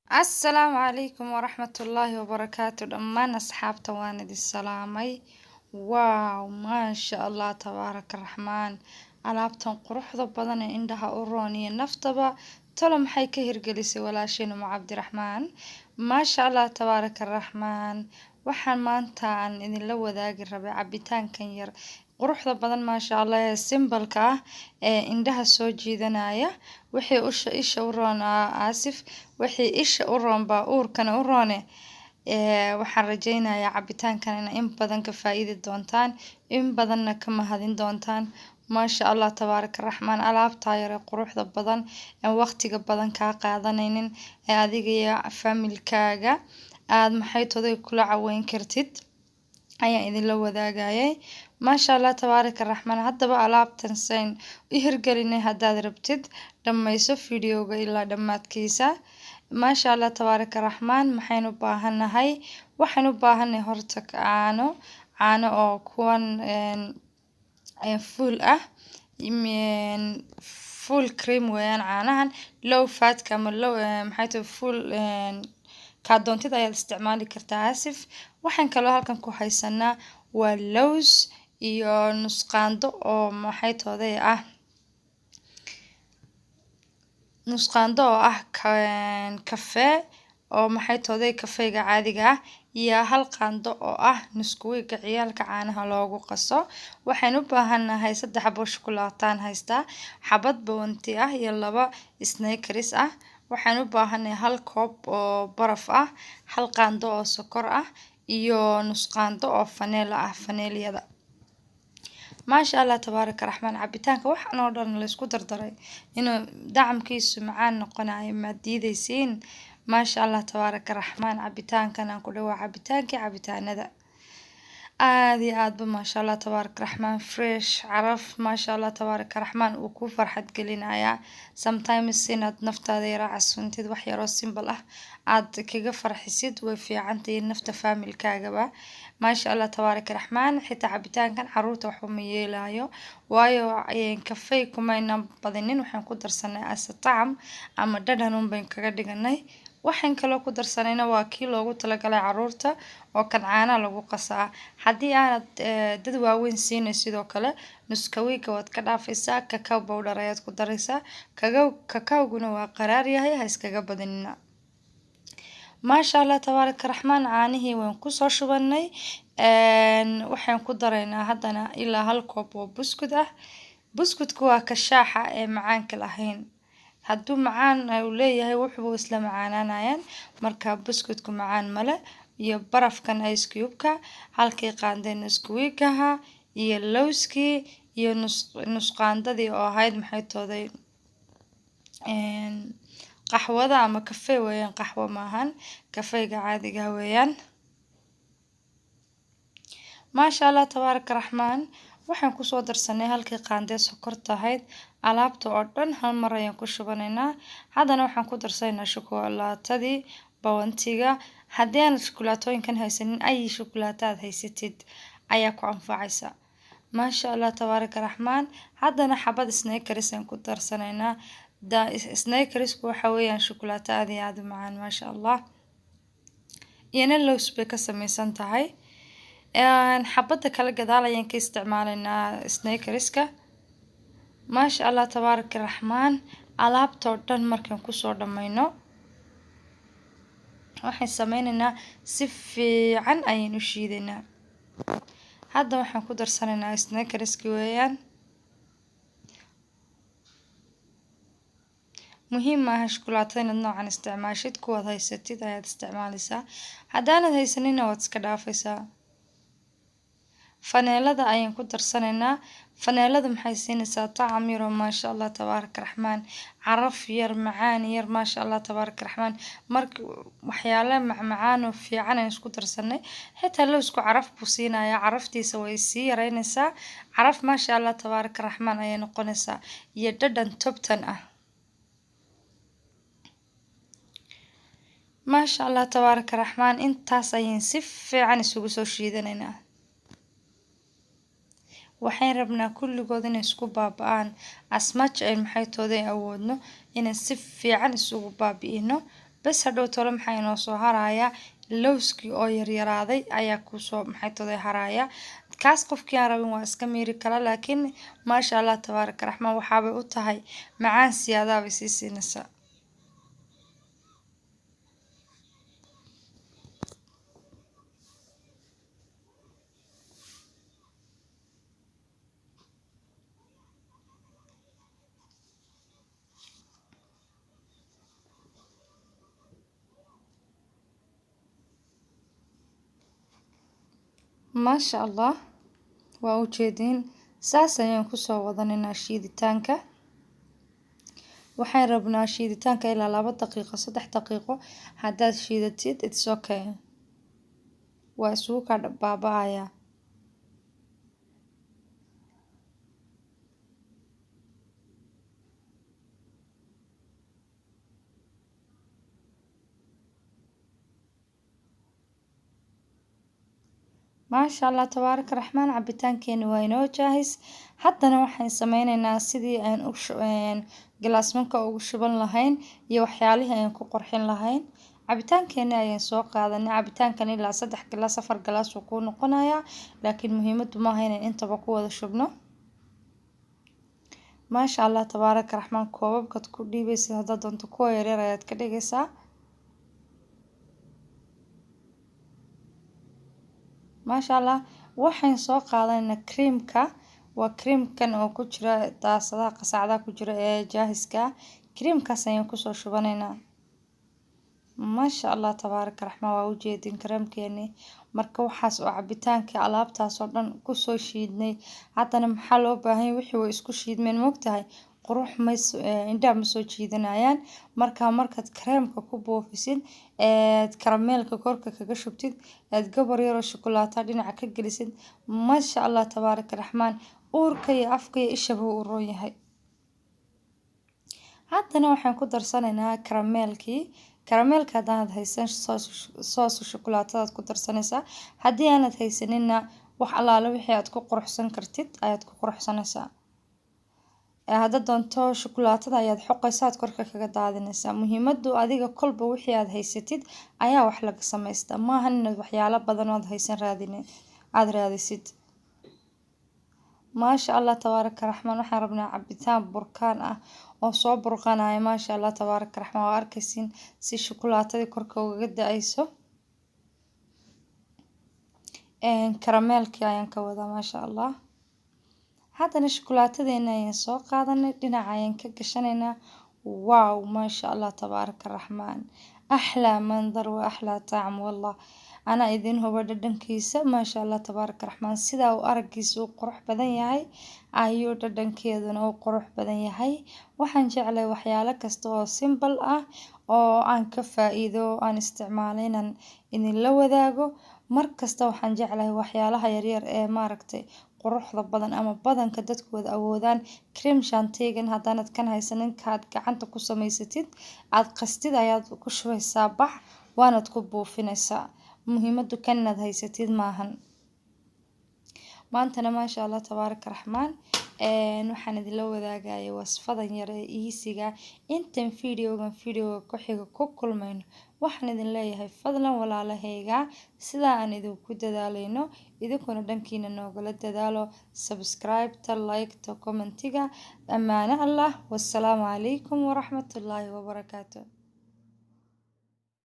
Asalaamu calaykum waraxmatullaahi wabarakaatu. Dhammaan asxaabta waan idin salaamay. Wow, maasha Allah, tabaaraka raxmaan. Alaabtan quruxda badan ee indhaha u roon iyo naftaba, talo maxay ka hirgelisay walaasheena Umu Cabdiraxmaan? Maasha Allah, tabaaraka raxmaan. Waxaan maanta aan idinla wadaagi rabay cabitaankan yar quruxda badan, maasha Allah, ee simple-ka ah ee indhaha soo jiidanaya. Wixii usha isha u roon, aasif, wixii isha u roon baa uurkana u roone. Waxaan rajeynayaa cabitaankan ina in badan ka faa'iidi doontaan, in badanna ka mahadin doontaan. Maasha Allah, tabaaraka raxmaan. Alaabtaa yar ee quruxda badan ee waqtiga badan kaa qaadanaynin ee adiga iyo familkaaga aad maxay today kula caweyn kartid ayaan idinla wadaagayay. Maasha Allah, tabaaraka raxmaan. Haddaba alaabtan sayn u hirgelinay, haddaad rabtid dhammayso videoga ilaa dhammaadkiisa. Maasha Allah, tabaaraka raxmaan. Maxaynu u baahannahay? Waxaan u baahannahay horta caano, caano oo kuwan full ah, full cream weeyaan. Caanahan low fatka ama low, maxay tahay, full kaa doontid ayaad isticmaali kartaa, asif. Waxaan kaloo halkan ku haysanaa waa lows iyo nus qaando oo maxay tooday ah, nus qaando oo ah kafee oo maxay tooday kafeega caadiga ah, iyo hal qaando oo ah Nesquik-ga ciyaalka caanaha loogu qaso. Waxaan u baahannahay saddex xabo shukulaataan haystaa, xabad Bounty ah iyo laba Snickers ah. Waxaan u baahannahay hal koob oo baraf ah, hal qaando oo sokor ah iyo nus qaando oo vanilla ah, vanillada. Maasha Allah, tabaaraka raxmaan. Cabitaanka waxaan oo dhan laysku dardaray inuu dacamkiisu macaan noqonayo, maad diidaysiin? Maasha Allah, tabaaraka raxmaan. Cabitaankan aan ku dhawaa cabitaankii cabitaanada aad iyo aadba, maasha Allah, tabaaraka raxmaan, fresh, caraf, maasha Allah, tabaaraka raxmaan, uu ku farxad gelinayaa. Sometimes inaad naftaada yara casuuntid, wax yaroo simple ah aad kaga farxisid, way fiicantahay nafta familkaagaba. Maasha Allah, tabaaraka raxmaan. Xitaa cabitaankan caruurta waxba ma yeelayo, waayo kafey kumaynan badinin. Waxaan ku darsanay asa tacam ama dhadhan un bayn kaga dhiganay. Waxaan kaloo ku darsanayna waa kii loogu talagalay caruurta oo kan caanaha lagu qasaa. Haddii aanad dad waaweyn siinay, sidoo kale Nesquik-ga waad ka dhaafaysaa, cacao powder ayaad ku daraysaa. Cacao-guna waa qaraar yahay, ha iskaga badinina. Maasha Allah, tabaaraka raxmaan. Caanihii waan kusoo shubanay. Waxaan ku daraynaa haddana ilaa hal koob oo buskud ah. Buskudku waa ka shaaxa ee macaanka lahayn. Hadduu macaan uu leeyahay, wuxuu isla macaananayaan. Marka buskudku macaan male. Iyo barafkan ice cube-ka, halkii qaandee Nesquik-gaha iyo lowskii iyo nus qaandadii oo ahayd maxay tooday qaxwada ama kafee weeyaan, qaxwo maahan, kafeega caadiga weeyaan. Maasha Allah, tabaaraka raxmaan. Waxaan kusoo darsanay halkii qaandee sokorta ahayd. Alaabta oo dhan hal mar ayaan ku shubanaynaa. Haddana waxaan ku darsanaynaa shukulaatadii Bounty-ga. Haddii aanad shukulaatooyinkan haysanin, ay shukulaato aad haysatid ayaa ku anfacaysa. Maasha Allah, tabaaraka raxmaan. Haddana xabad Snickers aan ku darsanaynaa. Snickersku waxa weeyaan shukulaato aad iyo aad u macaan, maasha Allah, iyana lows bay ka sameysan tahay. Xabada kale gadaal ayaan ka isticmaalaynaa Snickerska. Maasha Allah, tabaaraka raxmaan. Alaabtoo dhan markaan kusoo dhammayno, waxaan sameyneynaa si fiican ayaan u shiideynaa. Hadda waxaan ku darsanaynaa Snickerski weeyaan. Muhiim maaha shukulaatada inaad noocan isticmaashid, kuwaad haysatid ayaad isticmaaleysaa. Haddaanad haysanina, waad iska dhaafaysaa. Vanillada ayaan ku darsanaynaa. Vanillada maxay siinaysaa? Tacam yar oo maasha Allah, tabaaraka raxmaan, caraf yar, macaan yar, maasha Allah, tabaaraka raxmaan. Marka waxyaalo macmacaan oo fiican ayaan isku darsanay. Xitaa lowsku caraf buu siinayaa, caraftiisa way sii yareynaysaa. Caraf maasha Allah, tabaaraka raxmaan ayay noqonaysaa iyo dhadhan tobtan ah. Maasha Allah, tabaaraka raxmaan. Intaas ayaan si fiican isugu soo shiidanaynaa. Waxaan rabnaa kulligood inay isku baaba'aan as much ay maxay tooday awoodno inaan si fiican isugu baabi'ino. Bas hadhow tolo maxaa inoo soo haraya? Lowskii oo yaryaraaday ayaa kusoo maxay today haraya. Kaas qofkii aan rabin waa iska miiri karaa, laakiin maasha Allah tabaaraka raxmaan, waxaabay u tahay macaan siyaadaabay sii siinaysaa. Maasha Allah, waa ujeediin, saas ayaan kusoo wadanaynaa shiiditaanka. Waxaan rabnaa shiiditaanka ilaa 2 daqiiqo, 3 daqiiqo haddaad shiidatid, it's okay, waa isugu kaa baaba-ayaa. Maasha Allah tabaaraka raxmaan, cabitaankeeni waa inoo jaahis. Haddana waxaan sameyneynaa sidii aan u galaasmanka ugu shuban lahayn iyo waxyaalihii aan ku qurxin lahayn. Cabitaankeeni ayaan soo qaadanay. Cabitaankan ilaa 3 galaas, 4 galaas uu kuu noqonayaa, laakiin muhiimadu maaha inaan intaba ku wada shubno. Maasha Allah tabaaraka raxmaan, koobabkaad ku dhiibaysid, haddaad doonto kuwa yaryar ayaad ka dhigaysaa. Maasha Allah, waxaan soo qaadanaynaa creamka. Waa creamkan oo ku jira daasadaha, qasacadaha ku jira ee jaahiska ah. Creamkaas ayaan kusoo shubanaynaa. Maasha Allah tabaaraka raxmaan, waa ujeedin kareemkeeni. Marka waxaas oo cabitaanka alaabtaas oo dhan kusoo shiidnay, haddana maxaa loo baahan yahay? Wixii way isku shiidmeen, moogtahay, qurux mays indhaha ma soo jiidanayaan. Marka markaad kareemka ku buufisid, eed karameelka korka kaga shubtid, eed gabar yaroo shukulaato dhinaca ka gelisid, maasha Allah tabaaraka raxmaan, uurka iyo afka iyo ishaba uu roon yahay. Haddana waxaan ku darsanaynaa karameelkii. Karameelka haddaanad haysan, sooska shukulaatadaad ku darsanaysaa. Haddii aanad haysanina, wax allaale wixii aad ku quruxsan kartid ayaad ku quruxsanaysaa. Haddaad doonto shukulaatada ayaad xoqaysaa, aad korka kaga daadinaysaa. Muhiimadu adiga kolba wixii aad haysatid ayaa wax laga samaystaa, maahan inaad waxyaalo badan oo aad haysan raadin aada raadisid. Maasha Allah tabaaraka raxmaan, waxaan rabnaa cabitaan burkaan ah oo soo burqanaya. Maasha Allah tabaaraka raxmaan, waa arkaysiin si shukulaatadii korka ugaga da-ayso. Karameelkii ayaan ka wadaa. Maasha Allah, haddana shukulaatadeena ayaan soo qaadanay, dhinaca ayaan ka gashanaynaa. Wow, maasha Allah tabaaraka raxmaan, axlaa mandar wa axlaa tacam, wallah anaa idin huba dhadhankiisa. Maasha Allah tabaaraka raxmaan, sidaa uu araggiisa u qurux badan yahay ayuu dhadhankeeduna u qurux badan yahay. Waxaan jeclay waxyaalo kasta oo simple ah oo aan ka faa-iido aan isticmaalay inaan idinla wadaago. Mar kasta waxaan jeclahay waxyaalaha yaryar ee maaragtay quruxda badan ama badanka dadku wada awoodaan. Cream chantilly haddaanad kan haysanin, kaad gacanta ku samaysatid, aad qastid, ayaad ku shubaysaa bax, waanad ku buufinaysaa. Muhiimadu kan inaad haysatid maahan. Maantana maasha Allah tabaaraka raxmaan, waxaan idinla wadaagaya wasfadan yar ee easy-ga. Intan videogan videoga ku xiga ku kulmayno, waxaan idin leeyahay fadlan walaalahayga, sidaa aan idinku dadaalayno idinkuna dhankiina noogala dadaalo subscribe-ta, like-ta, comment-iga. Ammaano Allah, wassalaamu calaykum waraxmatullaahi wabarakaatu.